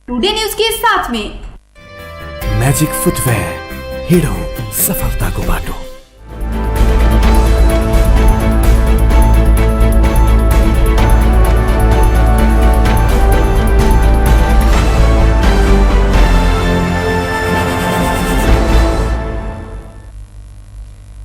Today news के साथ में। म्याजिक फुटवेयर, हिँडौँ सफलताको बाटो।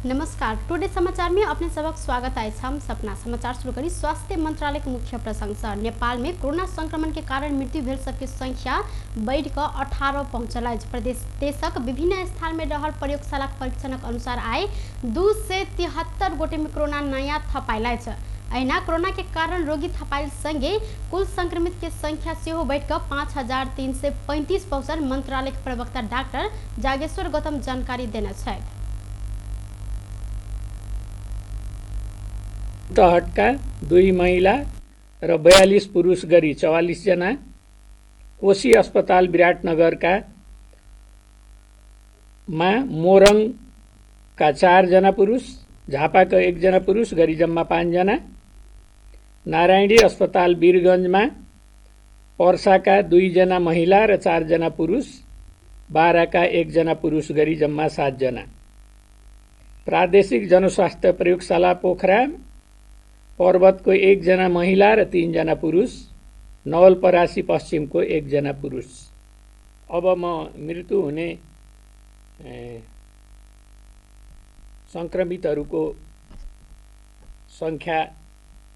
नमस्कार, टुडे समाचार में अपने सबक स्वागत है। हम सपना समाचार शुरू करी स्वास्थ्य मंत्रालय के मुख्य प्रशंसा। नेपाल में कोरोना संक्रमण के कारण मृत्यु भेल सबके संख्या बढ़ि कऽ 18 पहुँचल अछि। प्रदेश देशक विभिन्न स्थान में रहल प्रयोगशालाक परीक्षणक अनुसार आइ 273 गोटे में कोरोना नया थपायल अछि। अहिना कोरोना के कारण रोगी थपायल संगे कुल संक्रमित के संख्या सेहो बढ़ि कऽ 5335 पहुँचल मंत्रालय के प्रवक्ता डॉक्टर जागेश्वर गौतम जानकारी देने छथि। तहटका 2 महिला र 42 पुरुष गरी 44 जना, कोशी अस्पताल विराटनगरका मा मोरङका 4 जना पुरुष, झापाका 1 जना पुरुष गरी जम्मा 5 जना, नारायणी अस्पताल वीरगञ्जमा पर्साका 2 जना महिला र 4 जना पुरुष, बाराका 1 जना पुरुष गरी जम्मा 7 जना, प्रादेशिक जनस्वास्थ्य प्रयोगशाला पोखरा पर्वतको 1 जना महिला र 3 जना पुरुष, नवलपरासी पश्चिमको 1 जना पुरुष। अब म मृत्यु हुने संक्रमितहरूको संख्या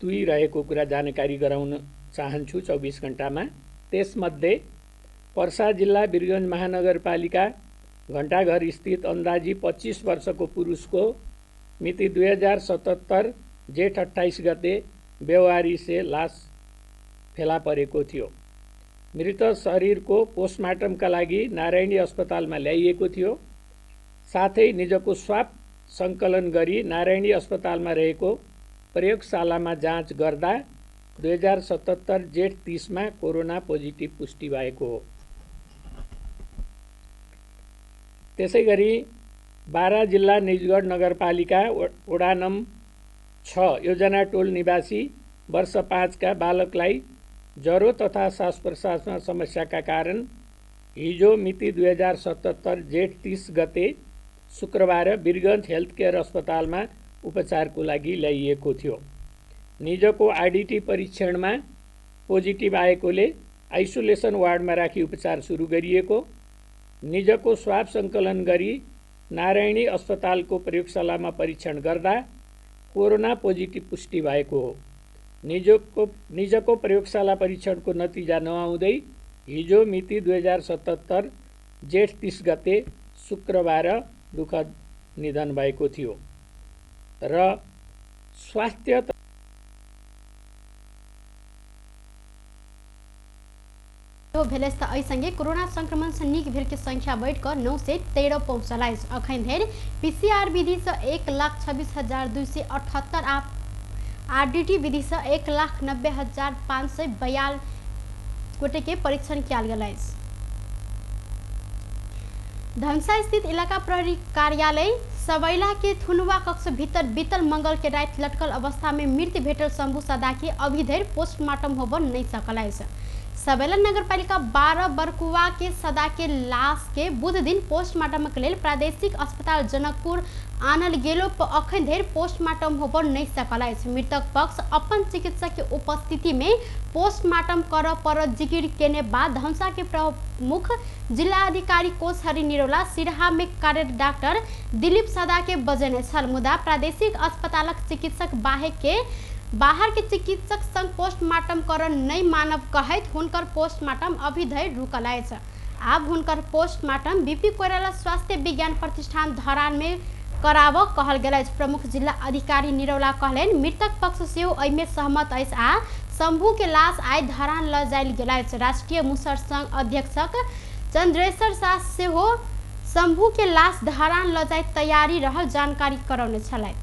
तुइरहेको कुरा जानकारी गराउन चाहन्छु 24 घण्टामा। त्यसमध्ये पर्सा जिल्ला वीरगञ्ज महानगरपालिका घण्टाघर स्थित अन्दाजी 25 वर्षको पुरुषको मिति 2077 जेठ 28 गते बेवारिसे लास फेला परेको थियो। मृत शरीरको पोस्टमार्टमका लागि नारायणी अस्पतालमा ल्याइएको थियो। साथै निजको स्वाब सङ्कलन गरी नारायणी अस्पतालमा रहेको प्रयोगशालामा जाँच गर्दा 2077 जेठ 30 मा कोरोना पोजिटिभ पुष्टि भएको हो। त्यसैगरी बारा जिल्ला निजगढ नगरपालिका वडा नम्बर 6 योजना टोल निवासी वर्ष 5 का बालकलाई ज्वरो तथा श्वास प्रश्वासमा समस्याका कारण हिजो मिति 2077 जेठ 30 गते शुक्रबार वीरगञ्ज हेल्थ केयर अस्पतालमा उपचारको लागि ल्याइएको थियो। निजको आरडीटी परीक्षणमा पोजिटिभ आएकोले आइसोलेसन वार्डमा राखी उपचार सुरु गरिएको। निजको स्वाब सङ्कलन गरी नारायणी अस्पतालको प्रयोगशालामा परीक्षण गर्दा कोरोना पोजिटिभ पुष्टि भएको हो। निजको प्रयोगशाला परीक्षणको नतिजा नआउँदै हिजो मिति 2077 जेठ 30 गते शुक्रबार दुखद निधन भएको थियो। र स्वास्थ्य भेल त एहि संगे कोरोना संक्रमण से नीक भेल के संख्या बढ़ि कऽ 913 पहुँचल अछि। अखन धरि पीसीआर विधि से 1,26,278 आ आरडीटी विधि से 1,90,542 गोटे के परीक्षण कयल गेल अछि। धनुषा स्थित इलाका प्रहरी कार्यालय सबैला के थुनुवा कक्ष भीतर बीतल मंगल के राति लटकल अवस्था में मृत्यु भेटल शंभू सदा के अभी धरि पोस्टमार्टम होबऽ नहीं सकल अछि। सबैला नगरपालिका 12 बरकुआ के सदा के लाश के बुध दिन पोस्टमार्टम के लेल प्रादेशिक अस्पताल जनकपुर आनल गेलो पर अखन धरि पोस्टमार्टम होबऽ नहीं सकल अछि। मृतक पक्ष अपन चिकित्सक के उपस्थिति में पोस्टमार्टम करऽ पड़त जिकिर केने बाद धनुषा के प्रमुख जिला अधिकारी कोशहरि निरौला सिरहा में कार्यरत डॉक्टर दिलीप सदा के बजेने छल। मुदा प्रादेशिक अस्पतालक चिकित्सक बाहर के चिकित्सक संग पोस्टमार्टम करऽ नहीं मानब कहैत हुनकर पोस्टमार्टम अभी धरि रुकल अछि। आब हुनकर पोस्टमार्टम बीपी कोइराला स्वास्थ्य विज्ञान प्रतिष्ठान धरान में कराबऽ कहल गेल अछि। प्रमुख जिला अधिकारी निरौला कहलनि मृतक पक्ष सेहो एहिमे सहमत अछि आ शंभू के लाश आइ धरान लऽ जायल गेल अछि। राष्ट्रीय मुसहर संघ अध्यक्षक चंद्रेश्वर शाह सेहो शंभू के लाश धरान लऽ जाय तैयारी रहल जानकारी करौने छलथि।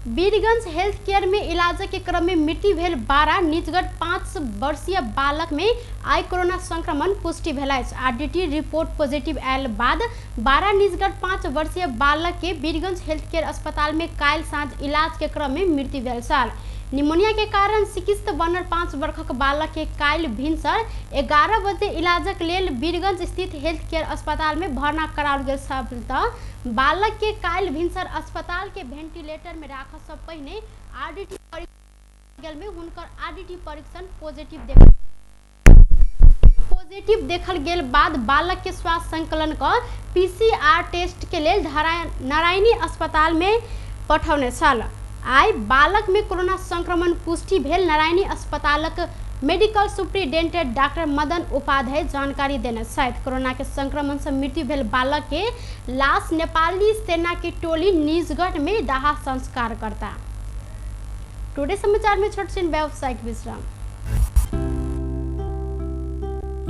वीरगंज हेल्थ केयर में इलाज के क्रम में मृत्यु भेल 12 निजगढ़ 5 वर्षीय बालक में आइ कोरोना संक्रमण पुष्टि भेल अछि। आरडीटी रिपोर्ट पॉजिटिव आयल बाद 12 निजगढ़ 5 वर्षीय बालक के वीरगंज हेल्थ केयर अस्पताल में काल्हि साँझ इलाज के क्रम में मृत्यु भेल छल। निमोनिया के कारण सिकिस्त बनल 5 वर्षक बालक के काल्हि भिनसर 11 बजे इलाजक लेल वीरगंज स्थित हेल्थ केयर अस्पताल में भर्ना कराओल गेल छल त बालक के काल्हि भिनसर अस्पताल के वेंटिलेटर में राखऽ सँ पहिने आरडीटी परीक्षण में हुनकर आरडीटी परीक्षण पॉजिटिव देखल गेल बाद बालक के स्वास्थ्य संकलन क पीसीआर टेस्ट के लेल नारायणी अस्पताल में पठौने छल। आइ बालक में कोरोना संक्रमण पुष्टि भेल नारायणी अस्पतालक medical superintendent doctor Madan Upadhyay जानकारी देने छथि। कोरोना के संक्रमण से मृत्यु भेल बालक के लाश नेपाली सेना की टोली निजगढ़ में दाह संस्कार करता। टुडे समाचार में छोट छिन व्यावसायिक विश्राम।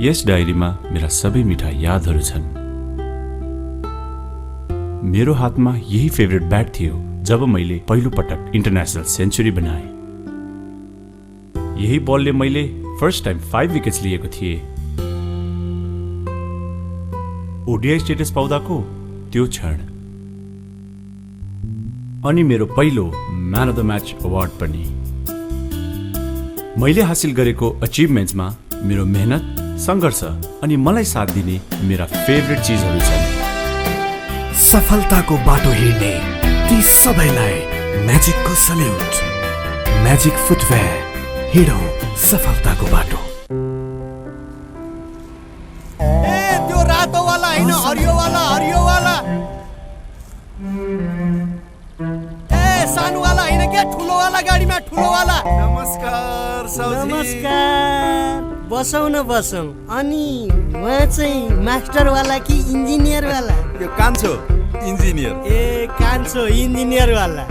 यस डायरीमा मेरा सबै मिठा यादहरू छन्। मेरो हातमा यही फेभरेट ब्याट थियो जब मैले पहिलो पटक इन्टरनेसनल सेन्चुरी बनाएँ। यही बलले मैले फर्स्ट टाइम 5 विकेट्स लिएको थिएँ। ओडिआई स्टेटस पाउँदाको त्यो क्षण अनि मेरो पहिलो man of the match award पनि। मैले हासिल गरेको अचिभमेन्ट्समा मेरो मेहनत, सङ्घर्ष अनि मलाई साथ दिने मेरा फेभरेट चिजहरू छन्। सफलताको बाटो हिँड्ने ती सबैलाई म्याजिकको सल्युट। म्याजिक फुटवेयर, हिँडौँ सफलताको बाटो। ए त्यो रातो वाला हैन, हरियो वाला, हरियो वाला। ए सानो वाला हैन के, ठुलो वाला गाडीमा, ठुलो वाला। नमस्कार साउजी। नमस्कार, बसौँ न बसौँ। अनि उहाँ चाहिँ मास्टर वाला कि इन्जिनियर वाला? यो कान्छो इन्जिनियर। ए कान्छो इन्जिनियर वाला।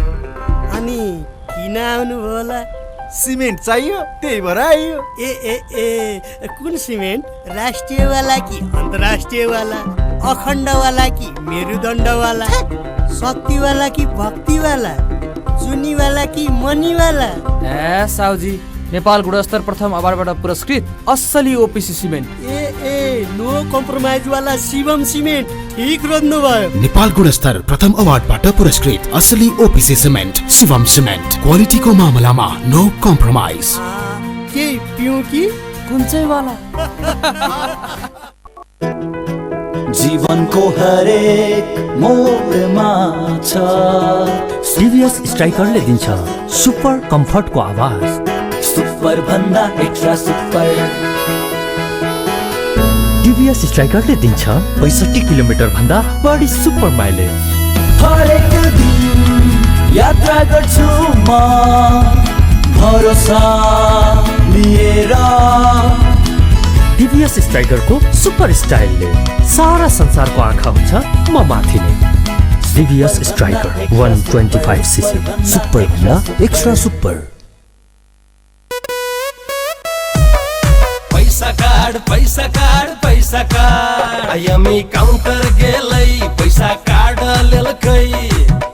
अनि किन आउनुभयो होला? सिमेन्ट चाहियो त्यही भएर आइयो। ए ए ए कुन सिमेन्ट? राष्ट्रिय वाला कि अन्तर्राष्ट्रिय वाला? अखण्ड वाला कि मेरुदण्ड वाला? शक्ति वाला कि भक्ति वाला? चुनी वाला कि मनी वाला? ए साउजी, नेपाल गुणस्तर प्रथम अवार्डबाट पुरस्कृत असली ओपिसी सिमेन्ट। ए ए नो कम्प्रोमाइज वाला शिवम सिमेन्ट, ठीक रोज्नु भयो। नेपाल गुणस्तर प्रथम अवार्डबाट पुरस्कृत असली ओपिसी सिमेन्ट, शिवम सिमेन्ट। क्वालिटीको मामलामा नो कम्प्रोमाइज। के पिउँ कि कुन चाहिँ वाला? जीवनको हरेक मोडमा छ टिभीएस स्ट्राइकरले दिन्छ सुपर कम्फर्टको आवाज, सुपर भन्दा एक्स्ट्रा सुपर। टिभीएस स्ट्राइकरले दिन्छ 65 किलोमिटर भन्दा बढी सुपर माइलेज। हरेक दिन यात्रा गर्छु म भरोसा लिएर। टिभीएस स्ट्राइकरको सुपर स्टाइलले सारा संसारको आँखा हुन्छ म माथि नै। टिभीएस स्ट्राइकर 125 सीसी, सुपर भन्दा एक्स्ट्रा सुपर। पैसा कार्ड, पैसा कार्ड, पैसा कार्ड। आईएमई काउंटर गेलै पैसा कार्ड लेलकै,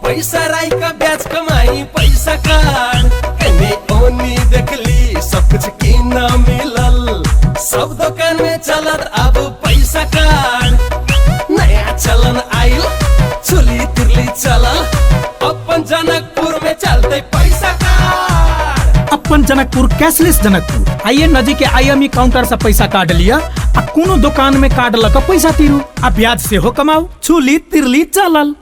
पैसा राई का ब्याज कमाई पैसा कार्ड। एने ओनी देखली सब कुछ किन मिलल, सब दुकान में चलत अब पैसा कार्ड। नया चलन आइल चुली तिरली चलल, अपन जनकपुर में चलते पैसा कार्ड। अपन जनकपुर कैशलेस जनकपुर। आइए नजीक के आईएमई काउंटर से पैसा कार्ड लिया आ कोनो दुकान में कार्ड लक पैसा तिरू आ ब्याज से हो कमाओ। चुली तिरली चलल।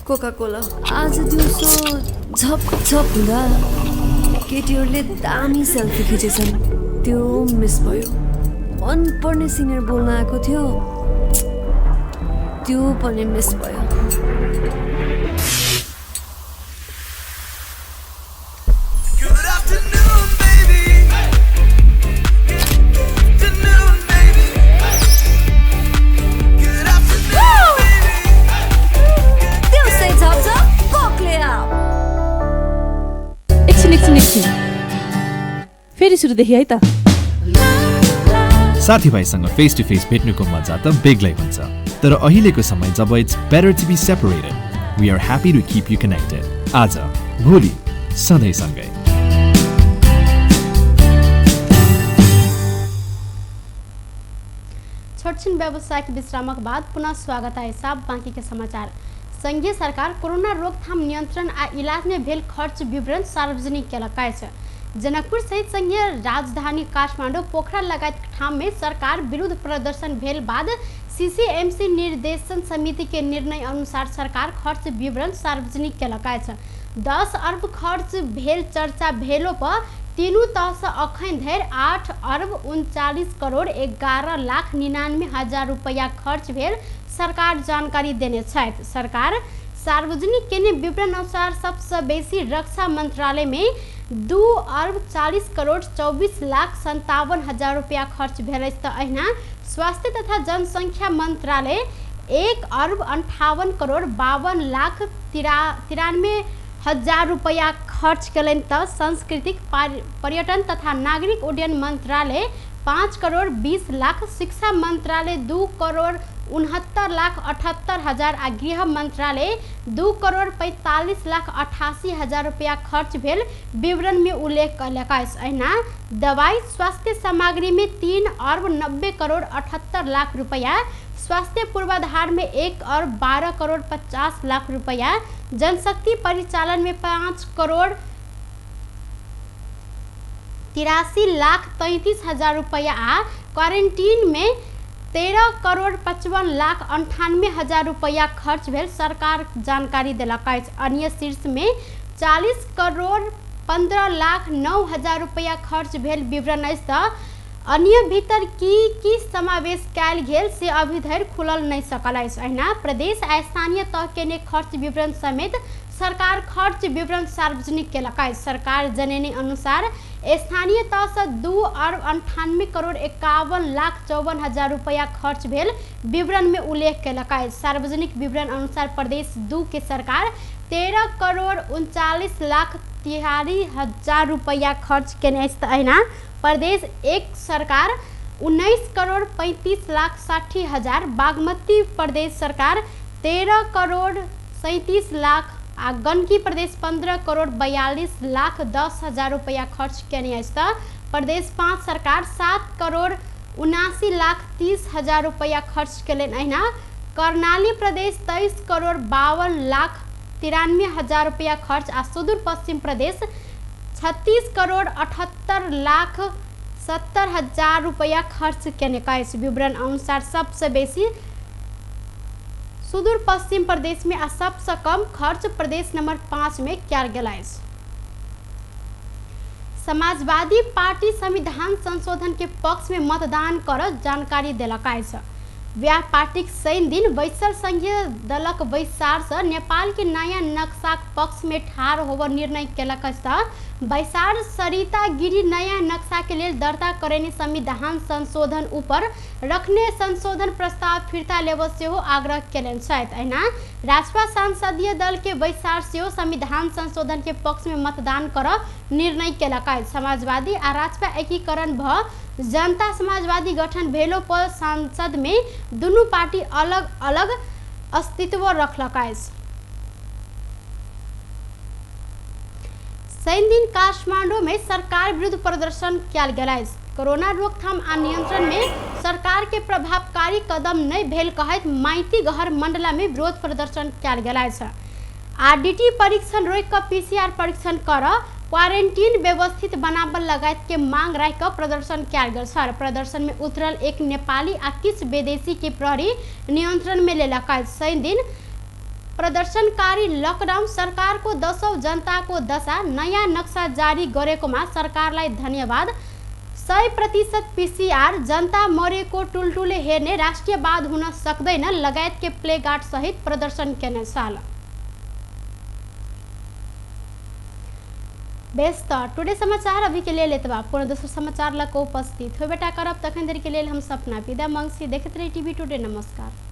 कोका कोला आज दिउँसो झप झप हुँदा केटीहरूले दामी सेल्फी खिचेछन्, त्यो मिस भयो। मनपर्ने सिनियर बोल्न आएको थियो, त्यो पनि मिस भयो। फेरि सुरुदेखि है त। साथीभाइसँग फेस टु फेस भेट्नुको मजा त बेग्लै हुन्छ, तर अहिलेको समय जब it's better to be separated, we are happy to keep you connected. आज, भोलि, सधैँ सँगै। छोटछिन व्यावसायिक विश्रामक बाद पुनः स्वागत है साब बाँकी के समाचार। संघीय सरकार कोरोना रोकथाम नियंत्रण आ इलाज में भेल खर्च विवरण सार्वजनिक केलक अछि। जनकपुर सहित संघीय राजधानी काठमाडौँ, पोखरा लगायत ठाम में सरकार विरुद्ध प्रदर्शन भेल बाद सीसीएमसी निर्देशन समिति के निर्णय अनुसार सरकार खर्च विवरण सार्वजनिक केलक अछि। 10 अर्ब खर्च भेल चर्चा भेलो पर तीनू तहसँ अखन धरि 8 अर्ब 39 करोड़ 11 लाख 99 हजार रुपैया खर्च भेल सरकार जानकारी देने छथि। सरकार सार्वजनिक केने विवरण अनुसार सबसँ बेसी रक्षा मंत्रालय में 2 अर्ब 40 करोड़ 24 लाख 57 हजार रुपैया खर्च भेल अछि। तऽ अहिना स्वास्थ्य तथा जनसंख्या मंत्रालय 1 अर्ब 58 करोड़ 52 लाख 93 हजार रुपैया खर्च केलनि। तऽ सांस्कृतिक पर्यटन तथा नागरिक उड्डयन मंत्रालय 5 करोड़ 20 लाख, शिक्षा मंत्रालय 2 करोड़ 69 लाख 78 हजार आ गृह मंत्रालय 2 करोड़ 45 लाख 88 हजार रुपैया खर्च भेल विवरण में उल्लेख कयलक अछि। अहिना दवाई स्वास्थ्य सामग्री में 3 अर्ब 90 करोड़ 78 लाख रुपैया, स्वास्थ्य पूर्वाधार में 1 अर्ब 12 करोड़ 50 लाख रुपैया, जनशक्ति परिचालन में 5 करोड़ 83 लाख 33 हजार रुपैया आ क्वारेंटीन में 13 करोड़ 55 लाख 98 हजार रुपैया खर्च भेल सरकार जानकारी देलक अछि। अन्य शीर्ष में 40 करोड़ 15 लाख 9 हजार रुपैया खर्च भेल विवरण अछि। तऽ अन्य भीतर की की समावेश कयल गेल से अभी धरि खुलल नहि सकल अछि। अहिना प्रदेश आ स्थानीय तह केने खर्च विवरण समेत सरकार खर्च विवरण सार्वजनिक केलक अछि। सरकार जनेने अनुसार स्थानीय तहसँ 2 अर्ब 98 करोड़ 51 लाख 54 हजार रुपैया खर्च भेल विवरण में उल्लेख केलक अछि। सार्वजनिक विवरण अनुसार प्रदेश 2 के सरकार 13 करोड़ 39 लाख 43 हजार रुपैया खर्च केने अछि। तऽ अहिना प्रदेश 1 सरकार 19 करोड़ 35 लाख 60 हजार, बागमती प्रदेश सरकार 13 करोड़ 37 लाख आ गंडकी प्रदेश 15 करोड़ 42 लाख 10 हजार रुपैया खर्च केने अछि। तऽ प्रदेश 5 सरकार 7 करोड़ 79 लाख 30 हजार रुपैया खर्च केलनि। अहिना कर्णाली प्रदेश 23 करोड़ 52 लाख 93 हजार रुपैया खर्च आ सुदूर पश्चिम प्रदेश 36 करोड़ 78 लाख 70 हजार रुपैया खर्च केने अछि। विवरण अनुसार सबसँ बेसी सुदूर पश्चिम प्रदेश में आ सबसँ कम खर्च प्रदेश नंबर 5 में कयल गेल अछि। समाजवादी पार्टी संविधान संशोधन के पक्ष में मतदान कर जानकारी देलक अछि। व्याह पार्टीक शनि दिन बैसल संघीय दलक बैसार से नेपाल के नया नक्शाक पक्ष में ठाढ़ होबऽ निर्णय केलक अछि। तऽ बैसार सरिता गिरी नया नक्शा के लेल दर्ता करेने संविधान संशोधन ऊपर रखने संशोधन प्रस्ताव फिर्ता लेबऽ सेहो आग्रह केलनि छथि। अहिना राजपा संसदीय दल के बैसार सेहो संविधान संशोधन के पक्ष में मतदान करऽ निर्णय केलक अछि। समाजवादी आ राजपा एकीकरण भऽ जनता समाजवादी गठन भेलो पर संसद में दुनू पार्टी अलग अलग अस्तित्व रखलक अछि। शनि दिन काठमांडू में सरकार विरुद्ध प्रदर्शन कयल गेल अछि। कोरोना रोकथाम आ नियंत्रण में सरकार के प्रभावकारी कदम नहि भेल कहैत माइती घर मंडला में विरोध प्रदर्शन कयल गेल अछि। आरडीटी परीक्षण रोकि कऽ पीसीआर परीक्षण कर क्वारेंटीन व्यवस्थित बनाबऽ लगायत के मांग राखि कऽ प्रदर्शन कयल गेल छल। प्रदर्शन में उतरल एक नेपाली आ किछु विदेशी के प्रहरी नियंत्रण में लेलक अछि। शनि दिन प्रदर्शनकारी लकडाउन सरकार को दशौं जनता को दशा नयाँ नक्सा जारी गरेकोमा सरकारलाई धन्यवाद, 100% पीसीआर, जनता मरेको टुलटुले हेर्ने राष्ट्रियवाद हुन सक्दैन लगायत के प्लेगार्ड सहित प्रदर्शन केने छल। बेस त टुडे समाचार अभी के लेल एतबा। पुनः दोसर समाचार लऽ कऽ उपस्थित होबेटा करब, तखन धरि के लेल हम सपना विदा मंगसी। देखैत रही टीवी टुडे। नमस्कार।